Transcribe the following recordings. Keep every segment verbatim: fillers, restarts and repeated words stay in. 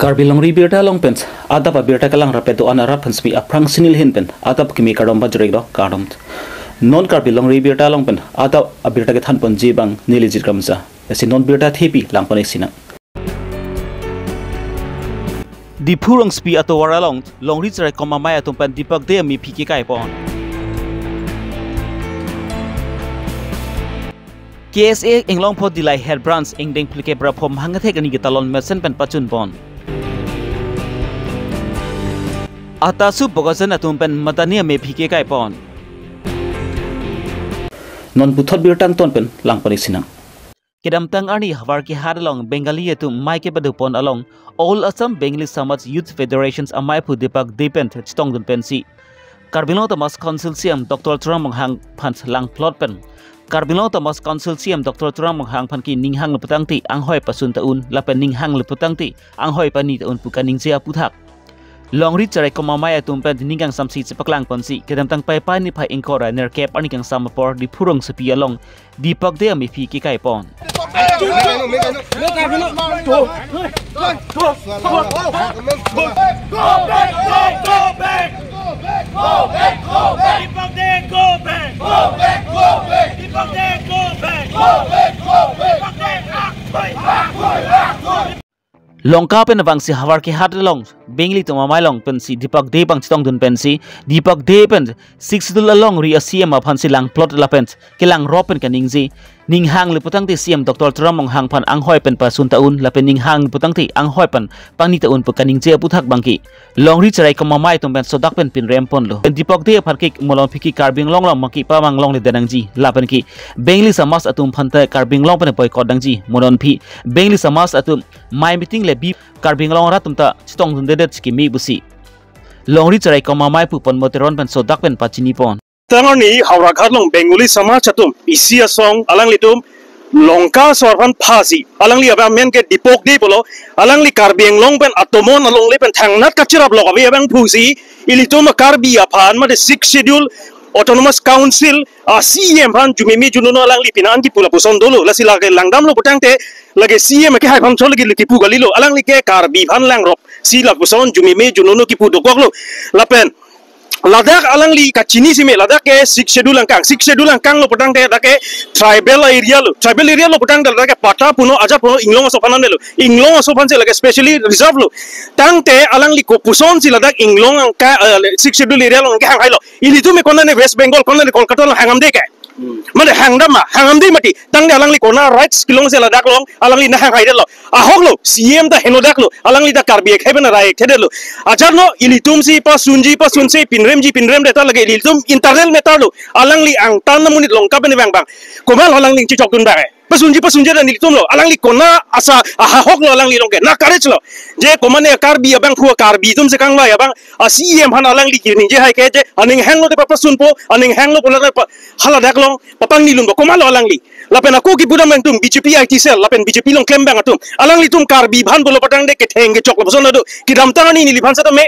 Karbi Longri Birta along pen adap abirta kelang rapet do-an arap pen semi aphrang sinil hin pen adap kimi kardom pajirek do kardom. Non Karbi Longri Birta along pen adap abirta kethan ponji abang neli Jit Kramsa. Lasi non birta thepi lang pon-ik sinang. Diphu Rongsopi atovar along Longri Cherai Komamai atum pen Deepak Day amephi kekai pon. K S A Inglongpho Dillai Head Branch ingdeng phlikep ra pho mangthek ani ketalon mesen pen pachun pon. ATASU Bokajan atum pen Madani amephi kekai pon. Non puthot birta angton pen lang pon-ik sinang. Kedamtang arni Howraghat along Bengali atum mei kepado pon along All Assam Bengali Samaj Youth Federations amei aphu Deepak Day pen chetongdun pensi Karbi Anglong Autonomous Council C E M Doctor Tuliram Ronghang aphan langplot pen Karbi Anglong Autonomous Council C E M Doctor Tuliram Ronghang aphan ke ning hanglo putangte anghoi pasun ta un lapen ning hanglo putangte anghoi pani ta un pu kaningje aputhak Longri Cherai Komamai atum pen ning kangsamsi chepaklang ponsi kedamtang Paipai niphai ingkoi ra nerkep arni kangsam apor Diphu Rongsopi along Deepak Day amephi kekai pon. Lanka pen vangsi Howraghat along Bengali atum amei along pensi Deepak Day abang chetongdun pensi Deepak Day pen Sixth Schedule along ri a-C E M aphansi langplot lapen kelang rop pen kaningje ning hanglo putangte C E M Doctor Tuliram Ronghang aphan anghoi pen pasun ta un lapen ning hanglo putangte anghoi pen pani ta un pu kaningje aputhak abang ke Longri Cherai Komamai atum pen sodak pen pinrem ponlo. Deepak Day aphan ke malom aphi ke Karbi Anglong along abang ke pamang longledet nangji lapen ke Bengali Samaj atum aphan ta Karbi Anglong pen boycott nangji malom aphi Bengali Samaj atum mei meeting le bi Karbi Anglong arat atum ta chetongdundedet si kimi pusi Longri Cherai Komamai pu Ponmo Teron pen sodak pen pachini pon. Tang arni Howraghat along Bengali Samaj atum isi asong alanglitum Lanka asor aphan phasi alangli abang amen ke Deepak Day pulo alangli Karbi Anglong pen atomon alongle pen thangnat kachirap lok ave abang phusi ilitum Karbi aphan mate Sixth Schedule Autonomous Council a-C E M aphan jumimi jununo alangli pina an kipu lapuson dolo lasi lake langdamlo putangte lake C E M ke hai aphan chol lake kipu kalilo alangli ke Karbi aphan langrop si lapuson jumimi jununo kipu dokoklo lapen ladak alangli kachini sime ladak ke Sixth Schedule angkang Sixth Schedule angkang lo putangte ladak ke tribal area lo tribal area lo putangte ladak ke patta puno ajat puno Inglong aso aphan lo Inglong aso aphansi lake specially reserve lo tangte alangli kopusonsi ladak Inglong angka eh, Sixth Schedule area along ke hanghailo ilitum ke konane West Bengal konane Kolkata along hangdamde ke mane hangdam ma hangdamde mati tangte alangli kona rights kelongsi ladak along alangli nanghanghai detlo ahok lo C E M ta henodak lo alangli ta Karbi akhei pen rai khedet lo ajar no ilitumsi pasunji pasunsi pinremji pinremdet ta lake ilitum internal matter lo alangli angtan amonit Lanka pen vang abang komat alangli chechokdun abang pasunji pasunji dan ilitum lo alangli kona asa ahok lo alangli along ke na courage lo je komane Karbi abang phu Karbi atumsi kangvai abang a-C E M aphan alangli kaningje hai ke je aning hanglo te papasunpo aning hanglo pulang pa haladak along papangni lunpo komat lo alangli lapen ako kipu dam abang atum B J P I T cell lapen B J P along klem abang atum alanglitum Karbi aphan pulo putangte ketheng kechok lapuson ado kedamtang arni neliphan setame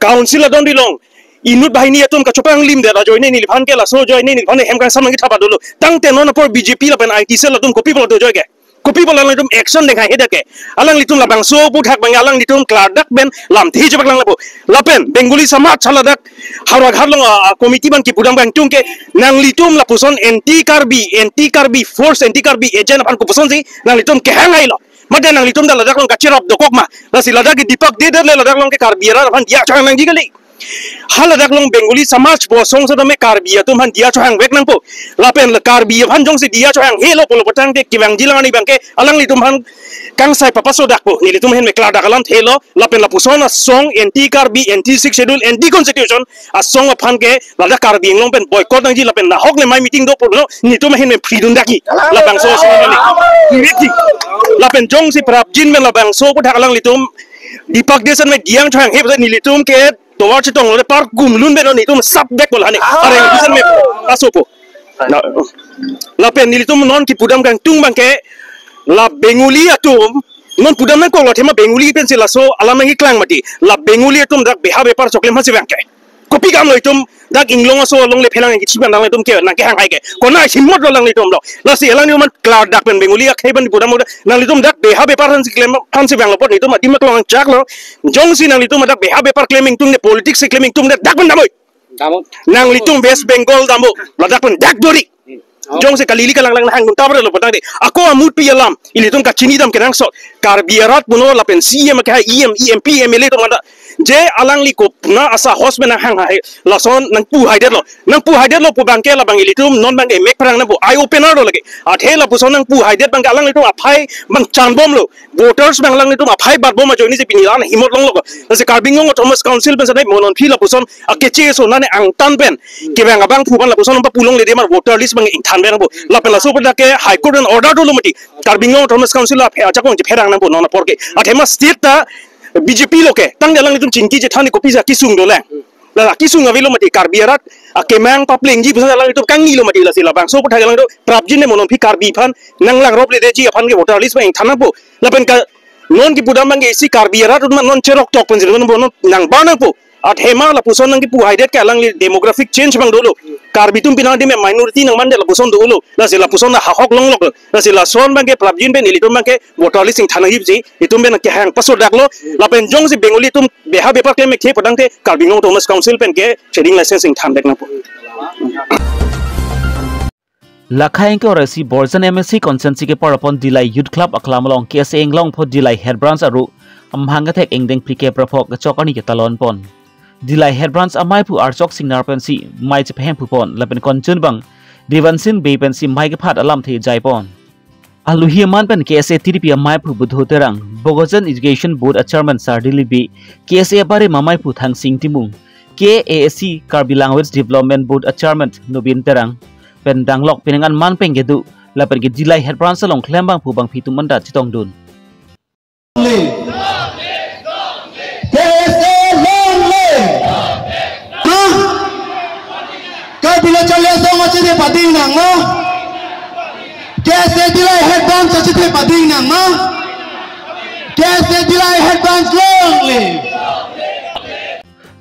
council adon dilong inut banghini atum kachopang limdet ajoine neliphan ke laso ajoine neliphan hem kangsam nangkethap dolo tangte non apor B J P lapen I T cell atum kopi pulo do ajoine kopi pulo alangtum action dengkang hedak ke alanglitum labangso aputhak abang alanglitum klardak pen lamthe chepaklang lapo lapen Bengali Samaj haladak Howraghat along ah, committee abang kipu dam abang atum ke nanglitum lapuson anti Karbi anti Karbi force anti Karbi agent aphan kopusonsi nanglitum kehanghailo mate nanglitum ta ladak along kachirap dokok ma lasi ladak ke Deepak Day det le ladak along ke Karbi arat aphan diya chohang nangji kali haladak along Bengali Samaj pu asong setame Karbi atum aphan diya chohang vek nangpo lapen le Karbi aphan jongsi diya chohang helo pulo putangte kevangji lang arni abang ke alanglitum aphan kangsai papasodakpo nelitum ahin me klardak alamthe lo lapen lapuson asong anti Karbi anti Sixth Schedule anti constitution asong aphan ke ladak Karbi Anglong pen boycott nangji lapen nahok le mei meeting do pulo nelitum ahin me phridun dakji labangso asong ni direct ji lapen jongsi prapjin pen labangso aputhak alanglitum Deepak Day setame diya chohang he nelitum ke tovar chetonglo le par gumlun pen nelitum sap back pulo hani areng bisan me asopo na lapen nelitum non kipu dam kangtung abang ke la Bengali atum non pu dam nangkoklo athema Bengali pensi laso alam nangkeklang mati la Bengali atum dak beha bepar choklem hasi abang ke Kopi kam lo itum dak inglong aso along le phelang kichi ban alanglitum ke nangkehang hai ke. Konat ahimot lo alanglitum lo. Lasi alanglitum man klardak pen Bengali akhei ban pudam uda. Nanglitum dak beha bepar aphansi klem aphansi vanglo apot itum adim aklong chak lo. Jongsi nanglitum dak beha bepar klem ingtung ne politics si klem ingtung ne dak pen damnoi. Damnoi. Nanglitum West Bengal damnoi. Ladak pen dak dori. Jongsi kalili kalang lang hang ta ber lo putangte. Ako amutpi alam. Ilitum kachini dam kenangsot. Karbi arat puno lapen C E M ke hai E M, E M P, M L A atum anta. Je alangli kopina asahos pen nanghang hai. Lason nangpu haidet lo. Nangpu haidet lo pu abangke labang ilitum non abangke mek pherang nangpu eye opener lo lake. Athe lapuson nangpu haidet abangke alanglitum aphai abang chanbom lo. Voters abang alanglitum aphai batbom ajoine si pini la-an ahimot longlo ko. Lasi Karbi Anglong Autonomous Council pen sanai monon phi lapuson akeche ason nane angtan pen. Kevang abangphu abang lapuson nangpapu longledetma voter list abang ingthan pen nangpu. Lapen laso pen dak ke High Court an order dolo mati. Karbi Anglong Autonomous Council la phe ajakong je pherang nangpu non apor ke. Athema state ta B J P lo ke. Tangte alanglitum chingki chethan ni kopisi akesung dolang. La kesung avelo mati Karbi arat akemang paplengji pusi alanglitum kangnilo mati lasi labangso aputhak alanglitum prapjin ne monon phi Karbi aphan nanglang ropledetji aphan ke voter list abang ingthan nangpu. Lapen ke non kipu dam abangke isi Karbi arat atum non cherok tok pensi non non nangbar nangpu. Athema lapuson nangkipu haidet ke alangli demographic change abang dolo. Karbi atum pini adim minority nangmandet lapuson dolo. Lasi lapuson ahok longlok. Lasi lason abangke prapjin pen ilitum abangke voter list ingthan nangji pusi itum pen kehang pasodaklo. Lapen jongsi Bengali atum beha bepar klem mek the putangte Karbi Anglong Autonomous Council pen ke trading license ingthan dek nangpu. Lakhai ingkoi ra isi Borjan M A C constituency kepar apon Dillai Youth Club aklam along K S A inglong apot Dillai Head Branch aru amahang kethek ingdeng phlikep ra pho kechok arni ketalon pon. Dillai Head Branch amei aphu Archok Singnar pensi mei chepaheng phupon lapen konchun abang Devansin Bey pensi mei kephat alamthe jaipon. Aluhi aman pen K S A T D P amei aphu Budho Terang, Bokajan Education Board a Chairman Sar Dilip Bey, K S A abarim amei aphu Thangsing Timung, K A A C Karbi Language Development Board a Chairman Nobin Terang pen danglok penang an man pen kedo lapen ke Dillai Head Branch along klembangphu bangphi atum anta chetongdun. Long live. K S A long live. Ha? Karbi lo Charli Asong achethe pading nang ma? K S A Dillai Head Branch achethe pading nang ma? K S A Dillai Head Branch long live.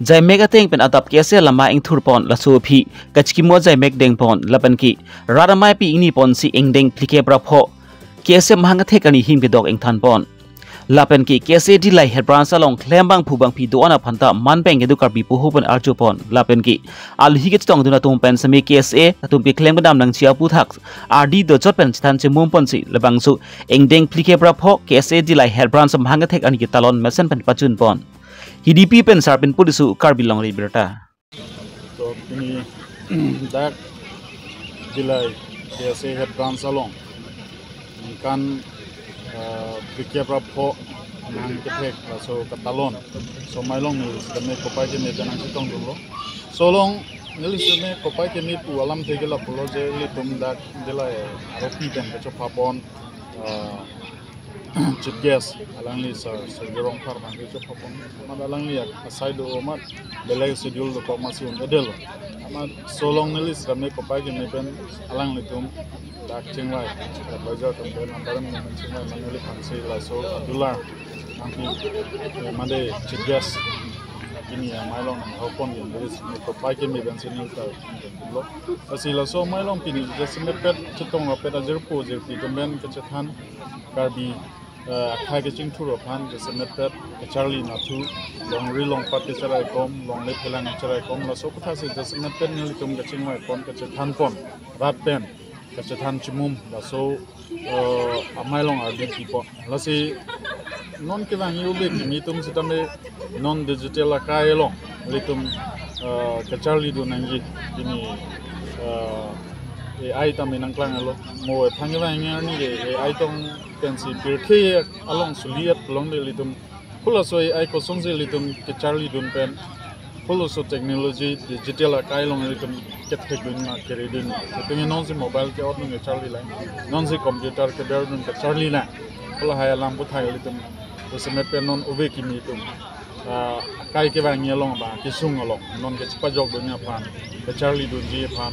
Jaimek ateng pen adap K S A lama ingthurpon laso aphi kachikimo jaimek dengpon lapen ke rat ameipi ingniponsi ingdeng phlikep ra pho K S A amahang kethek arni him kedok ingthanpon. Lapen ke K S A Dillai Head Branch along klembangphu bangphi do-an aphanta man pen kedo Karbi poho pen arjupon. Lapen ke aluhi kechetongdun atum pen semi K S A atum keklem kedam nangji aputhak ardi dojot pen chethan chemumponsi labangso ingdeng phlikep ra pho K S A Dillai Head Branch amahang kethek arni ketalon mesen pen pachunpon. Hidipi pen Sarpin Pulisu Karbi Longri Birta. To pini dak Dillai K S A Head Branch along ningkan, eh, phlikep ra pho amahang kethek laso ketalon. So mei along neli sitame kopai keme pen nangchetongdunlo. So along neli sitame kopai keme pu alamthe ke lapulo je ilitum dak Dillai aropi pen kechopapon, eh, Chief Guest alangli Sir Surjya Rongphar abang kechopapon. Amat alangli asai do amat belai schedule dokok amatsi un-edetlo. Amat so along neli sitame kopai keme pen alanglitum dak chingvai advisor atum pen abarim atum pen chingvai amat neliphansi laso adular nangpi, eh, mate Chief Guest pini amei along nanghapon yen neli sitame kopai keme pensi neli ta lo. Lasi laso amei along pini jasemet pet chetong rapet ajirpo jirpi atum pen kachethan Karbi, eh, akhei kachingthur aphan jasemet pet kacharli nathu, longri longpat kacharaikom, longle phelang kacharaikom, laso aputhak si jasemet pet nelitum kachingvaipon kachethanpon, rat pen kachethan chemum, laso, eh, amei along ardi pipon. Lasi non kevang ove kimi atum sitame non digital akai along ilitum, eh, kacharlidun nangji pini, eh, A I tame nangklanglo. Mo thang kevang arni ke A I tong pensi pirthe along suliat along de ilitum halaso A I kosonsi ilitum kacharlidun pen halaso technology digital akai along ilitum kethekdun ma keridun. Itum nonsi mobile ke-ot nung kacharli lang, nonsi computer keberdun kacharli lang. Halahai alam aputhak ilitum jasemet pen non ove kimi atum, ah, akai kevangji along ba kesung along non kachepajokdunji aphan, kacharlidunji aphan,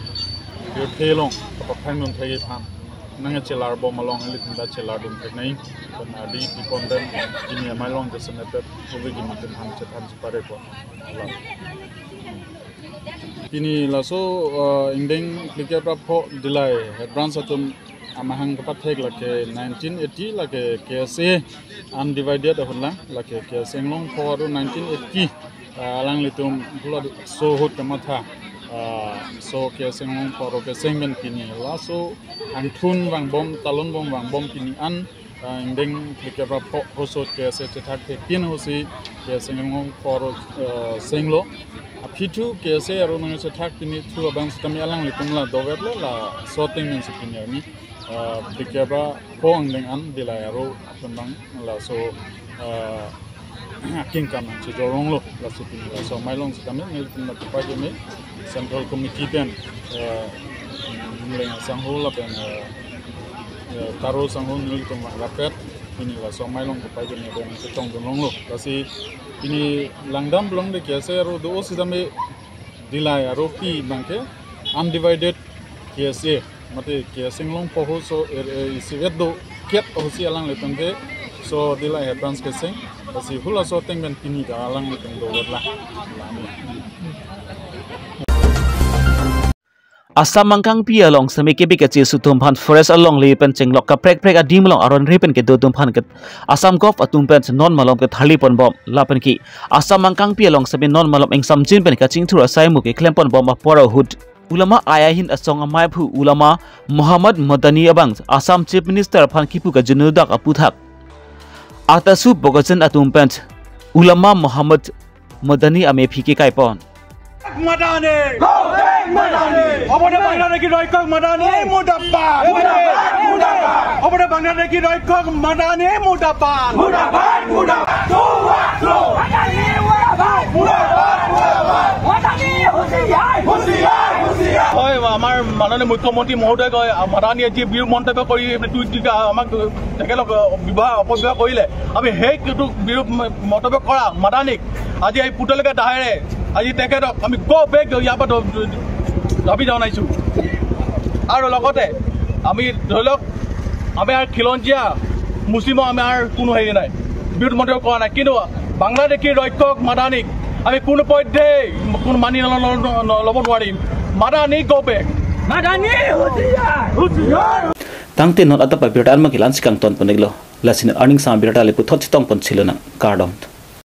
pirthe along kapaphangdun thekji aphan nangchelar bom along ilitum ta chelardun thek nai. Pen ardi pipon pen pini amei along jasemet pet ove kimi atum aphan chethan cheparepon. Alam. Pini laso, uh, ingdeng phlikep ra pho Dillai Head Branch atum amahang kapathek lake nineteen eighty lake K S A undivided ahut lang lake K S A Inglongpho aro nineteen eighty, uh, alanglitum hula so ahut kamatha, uh, so K S A Inglongpho aro keseng pen pini laso angthun vangbom, talun bom vangbom pini an, uh, ingdeng phlikep ra pho ahut so K S A chethak thekpin ahut si K S A Inglongpho aro, uh, senglo. Aphi thu K S A aro nangchethak pini thu abang sitame alanglitum la dovetlo, laso ateng pen si pini arni, uh, phlikep ra pho angdeng an Dillai aro atum abang laso, uh, akengkam nangchejor longlo, laso pini laso amei along sitame nelitum la kapai keme Central Committee pen, eh, Umleng asangho lapen, eh, eh, Taro asangho nelitum vang rapet pini laso amei along kapai keme pen chetongdun longlo. Lasi pini langdam longde K S A aro do-o sitame Dillai aropi abangke undivided K S A, mate K S A Inglongpho ahut so, eh, eh, isivet do ket ahut si alanglitum ke so Dillai Head Branch keseng, lasi hula so ateng pen pini ta alanglitum dovet la. Assam angkangpi along semi kebe kachesu atum aphan forest alongle pen chenglok kaprek prek adim along aron ri pen kedo atum aphan ke Assam Govt atum pen non malom ketharli ponbom lapen ke Assam angkangpi along semi non malom ingsamjin pen kachingthur asai mu keklem ponbom apor ahut ulama ai ahin asong amei aphu ulama Muhammad Madani abang Assam Chief Minister aphan kipu kajunu dak aputhak ATSU Bokajan atum pen ulama Muhammad Madani amephi kekai pon. Madani! Go back Madani! অবৈধ বাংলাদেশী ৰক্ষক মাদানী মুৰ্দাবাদ! মুৰ্দাবাদ! মুৰ্দাবাদ! অবৈধ বাংলাদেশী ৰক্ষক মাদানী মুৰ্দাবাদ! মুৰ্দাবাদ! মুৰ্দাবাদ! মাদানী মুৰ্দাবাদ! মুৰ্দাবাদ! মুৰ্দাবাদ! মাদানী হুঁচিয়াৰ! হুঁচিয়াৰ! হুঁচিয়াৰ! হয়, আমাৰ মাননীয় মুখ্যমন্ত্ৰী মহোদয়ে কয়, মাদানীয়ে যি বিৰূপ মন্তব্য কৰি টুইট দি আমাক তেখেতক বিবাহ অপবিবাহ কৰিলে, আমি সেইটো বিৰূপ মন্তব্য কৰা মাদানীক আজি এই পুতলিকা দাহেৰে আজি তেখেতক আমি গ বেগ ইয়াৰ পৰা দ-, দাবী জনাইছোঁ। আৰু লগতে আমি ধৰি লওক, আমি আৰু খিলঞ্জীয়া মুছলিমৰ আমাৰ কোনো হেৰি নাই, বিৰোধ মন্তব্য কৰা নাই, কিন্তু বাংলাদেশী ৰক্ষক মাদানীক আমি কোনো পধ্যেই কোনো মানি ন-, ন-, ন-, ন-, ল'ব নোৱাৰিম। মাদানী গ বেগ। মাদানী হুঁচিয়াৰ! হুঁচিয়াৰ! Tangte non adap abirta an ma kelang si kangton pon-iklo. Lasi non arni angsam abirta le puthot chetong pon chilonang. Kardom.